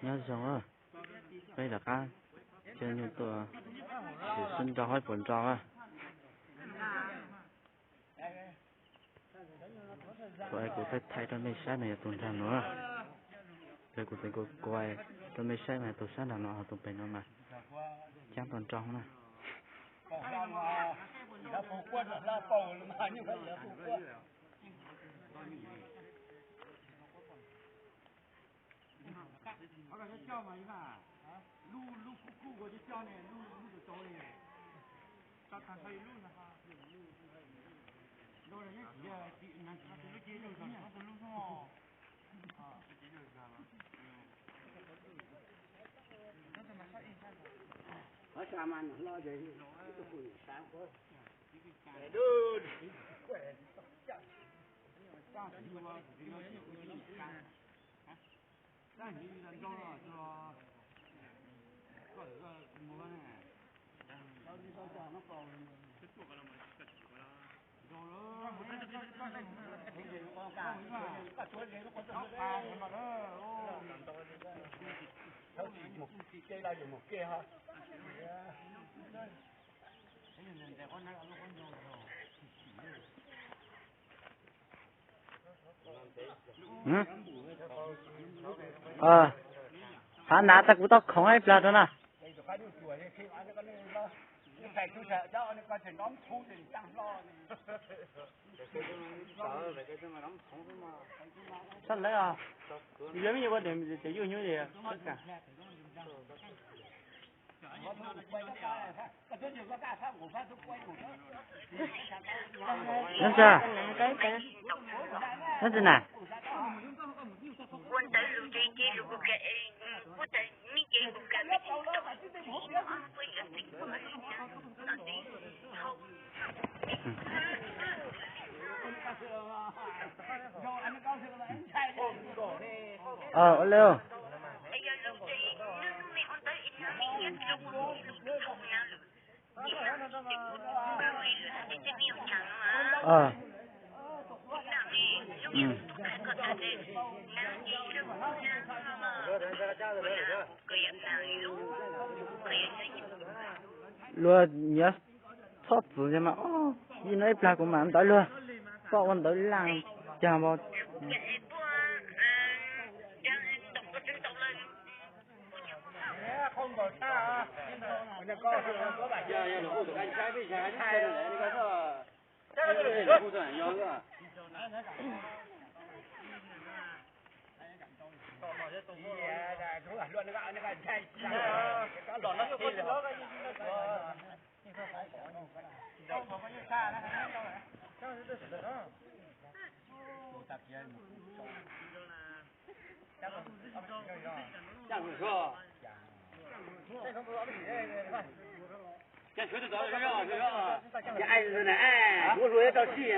Nyob zoo, peb rov qab caij nyoog tuaj sim sib nrau hauv puas nrau. Kuv, kuv thaij thaij rau mej saib mas yog tus nrag nuav. Kuv tseem kuv kuv rau mej saib mas tus sab nrag nuav ho tus pem nuav mas caab tau nrau na. Qhov nav tag kuv tau khoov ib plag rau na. Sab lawv os, yog me nyuam ua ces yuj nyuj li. Nyob tsi, nyob tsi na. Ua le. Luag nyiav txhob txwm mas, ib no ib plag kuv mam ntawv luag, koj ua ntawv laj cag npau. Ua hluas rau sij.